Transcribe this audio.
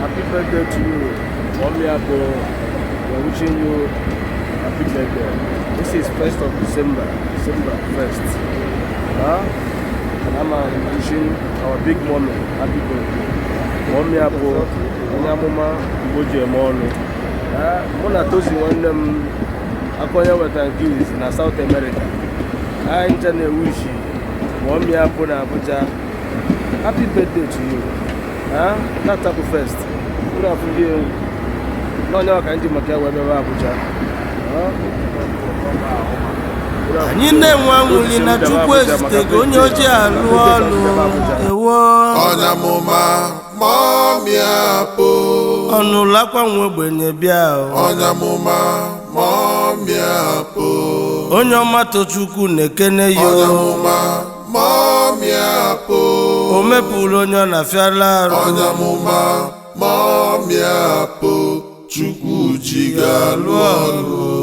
Happy birthday to you. Mommy Apo, we're wishing you happy birthday. This is 1st of December, December 1st. Huh? And I'm wishing our big mommy happy birthday. Mommy Apo, onye amụma Igbo ji eme ọnụ. Mụ na Tozi nwanne m aka onye weta nke izizi na South America. Anyị ncha na-ewish Mommy Apo na Abuja happy birthday to you. Tata bụ first. Unu afụ ndị egwu n'onye ọka ndị maka wee bịaba Abuja. Anyị na-enwe anwụli na Chukwu ezitego onye ojii alụ ọlụ ewo. Onye amụma Mommy Apo. Ọnụlakwa nwe ogbenye bịa o. Onye amụma Mommy Apo. Onye ọma Tochukwu na-ekene ya Onye o. amụma Mommy Apo. O mepụrụ onye ọ na-afịala arụ. Onye amụma Mommy Apo. Chukwu ji ga-alụ ọlụ.